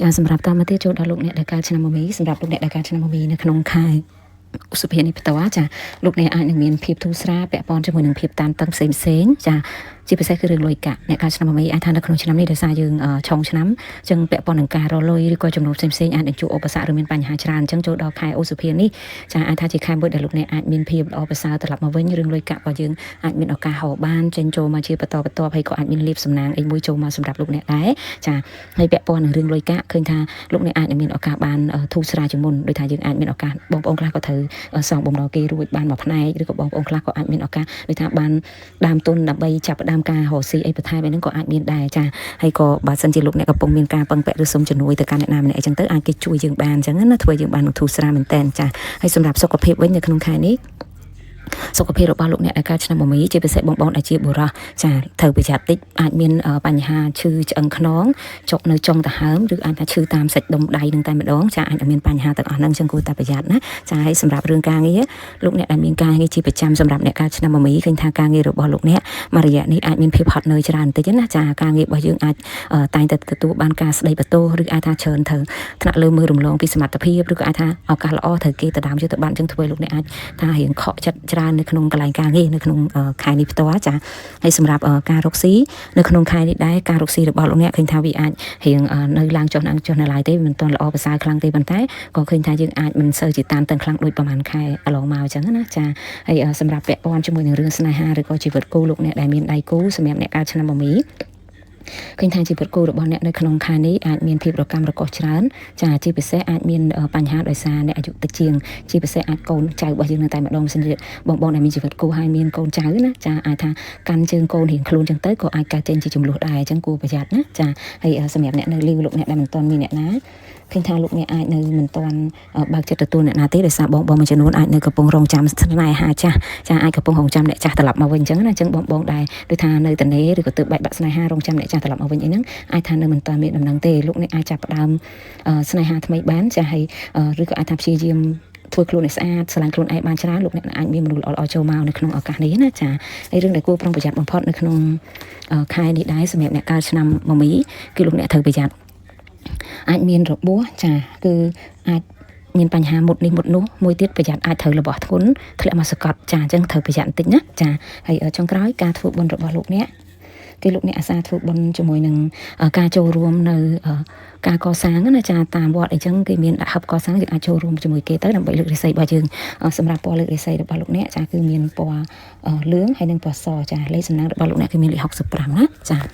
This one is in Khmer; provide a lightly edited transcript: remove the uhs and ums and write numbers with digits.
ចាសម្រាប់តាមមកទៀតចូលដល់លោកអ្នកដែលកើតឆ្នាំមមីសម្រាប់លោកអ្នកដែលកើតឆ្នាំមមីនៅក្នុងខែឧសភានេះផ្ទាល់ចាលោកអ្នកអាចនឹងមានភាពធូរស្រាលពាក់ព័ន្ធជាមួយនឹងភាពតានតឹងផ្សេងផ្សេងៗចាជាពិសេសគឺរឿងលុយកាក់អ្នកកើតឆ្នាំមមីអាចថានៅក្នុងឆ្នាំនេះដោយសារយើងឆុងឆ្នាំចឹងពាក់ព័ន្ធនឹងការរកលុយឬក៏ចំណូលផ្សេងផ្សេងៗអាចនឹងជួបឧបសគ្គឬមានបញ្ហាច្រើនចឹងចូលដល់ខែឧសភានេះចាអាចថាជាខែមួយដែលលោកអ្នកអាចមានភាពល្អប្រសើរត្រឡប់មកវិញរឿងលុយកាក់ក៏យើងអាចមានឱកាសហៅបានចេញចូលមកជាបន្តបន្ទាប់ហើយក៏អាចមានលាភសំណាងអីមួយចូលមកសម្រាប់លោកអ្នកដែរចាហើយពាក់ព័ន្ធនឹងរឿងលុយកាក់ឃើញថាលោកអ្នកអាចនឹងមានឱកាសបានធូរស្រាលជាងមុនដោយថាយើងអាចមានឱកាសបងប្អូនខ្លះក៏ត្រូវសងបំណុលគេរួចបានមួយផ្នែកឬក៏បងប្អូនខ្លះក៏អាចមានឱកាសដូចថាបានដើមទុនដើម្បីចាប់ផ្ដើមការរកស៊ីអីបន្ថែមអីហ្នឹងក៏អាចមានដែរចាហើយក៏បើសិនជាលោកអ្នកកំពុងមានការពឹងពាក់ឬសុំជំនួយទៅកាន់អ្នកណាម្នាក់អីចឹងទៅអាចគេជួយយើងបានអញ្ចឹងណាធ្វើយើងបាននឹងធូរស្រាលមែនតើចាហើយសម្រាប់សុខភាពវិញនៅក្នុងខែនេះសុខភាពរបស់លោកអ្នកដែលកើតឆ្នាំមមីជាពិសេសបងបងដែលជាបុរសចាត្រូវប្រយ័ត្នតិចអាចមានបញ្ហាឈឺឆ្អឹងខ្នងចុកនៅចុងដង្ហើមឬអាចថាឈឺតាមសាច់ដុំដៃនឹងតែម្ដងចាអាចមានបញ្ហាទាំងអស់ហ្នឹងចឹងគួរតែប្រយ័ត្នណាចាហើយសម្រាប់រឿងការងារលោកអ្នកដែលមានការងារជាប្រចាំសម្រាប់អ្នកកើតឆ្នាំមមីឃើញថាការងាររបស់លោកអ្នកមួយរយៈនេះអាចមានភាពហត់នឿយច្រើនបន្តិចណាចាការងាររបស់យើងអាចតែងតែទទួលបានការស្ដីបន្ទោសឬអាចថាច្រើនត្រូវថ្នាក់លើមើលរំលងពីសមត្ថភាពឬក៏អាចថាឱកាសល្អត្រូវគេទៅដើមយកទៅបានចឹងធ្វើលោកអ្នកអាចថារៀងខកចិត្តច្រើននៅក្នុងកន្លែងការងារនៅក្នុងខែនេះផ្ទាល់ចាហើយសម្រាប់ការរកស៊ីនៅក្នុងខែនេះដែរការរកស៊ីរបស់លោកអ្នកឃើញថាវាអាចរៀងនៅឡើងចុះឡើងចុះនៅឡើយទេមិនទាន់ល្អប្រសើរខ្លាំងទេប៉ុន្តែក៏ឃើញថាយើងអាចមិនសូវជាតាមតឹងខ្លាំងដូចប្រហែលខែកន្លងមកអញ្ចឹងណាចាហើយសម្រាប់ពាក់ព័ន្ធជាមួយនឹងរឿងស្នេហាឬក៏ជីវិតគូលោកអ្នកដែលមានដៃគូសម្រាប់អ្នកកើតឆ្នាំមមីឃើញថាជីវិតគូរបស់អ្នកនៅក្នុងខែនេះអាចមានភាពរកាំរកូសច្រើនចាជាពិសេសអាចមានបញ្ហាដោយសារអ្នកអាយុតិចជាងជាពិសេសអាចកូនចៅរបស់យើងនៅតែម្ដងសិនជាបងបងដែលមានជីវិតគូហើយមានកូនចៅណាចាអាចថាកាន់ជើងកូនរៀងខ្លួនចឹងទៅក៏អាចកើតចេញជាជម្លោះដែរអញ្ចឹងគួរប្រយ័ត្នណាចាហើយសម្រាប់អ្នកនៅលីវលោកអ្នកដែលមិនទាន់មានអ្នកណាឃើញថាលោកអ្នកអាចនៅមិនទាន់បើកចិត្តទទួលអ្នកណាទេដោយសារបងបងមួយចំនួនអាចនៅកំពុងរងចាំស្នេហាចាស់ចាអាចកំពុងរងចាំអ្នកចាស់ត្រឡប់មកវិញអញ្ចឹងណាអញ្ចឹងបងបងដែលដូចថានៅតនេឬក៏ទើបបែកបាក់ស្នេហារងចាំអ្នកចាស់ត្រឡប់មកវិញអីហ្នឹងអាចថានៅមិនទាន់មានដំណឹងទេលោកអ្នកអាចចាប់ផ្ដើមស្នេហាថ្មីបានចាហើយឬក៏អាចថាព្យាយាមធ្វើខ្លួនឲ្យស្អាតស្រឡាញ់ខ្លួនឯងបានច្រើនលោកអ្នកអាចមានមនុស្សល្អៗចូលមកនៅក្នុងឱកាសនេះណាចាហើយរឿងដែលគួរប្រុងប្រយ័ត្នបំផុតនៅក្នុងខែនេះដែរសម្រាប់អ្នកកើតឆ្នាំមមីគឺលោកអ្នកត្រូវប្រយ័ត្នអាចមានរបួសចាគឺអាចមានបញ្ហាមុតនេះមុតនោះមួយទៀតប្រយ័ត្នអាចត្រូវរបស់ធ្ងន់ធ្លាក់មកសកត់ចាអញ្ចឹងត្រូវប្រយ័ត្នបន្តិចណាចាហើយចុងក្រោយការធ្វើបុណ្យរបស់លោកអ្នកគឺលោកអ្នកអាសាធ្វើបុណ្យជាមួយនឹងការចូលរួមនៅការកសាងណាចាតាមវត្តអីចឹងគេមានដាក់ហឹបកសាងយើងអាចចូលរួមជាមួយគេទៅដើម្បីលើករាសីរបស់យើងសម្រាប់ពណ៌លើករាសីរបស់លោកអ្នកចាគឺមានពណ៌លឿងហើយនិងពណ៌សចាលេខសំណាងរបស់លោកអ្នកគឺមានលេខ65ណាចា។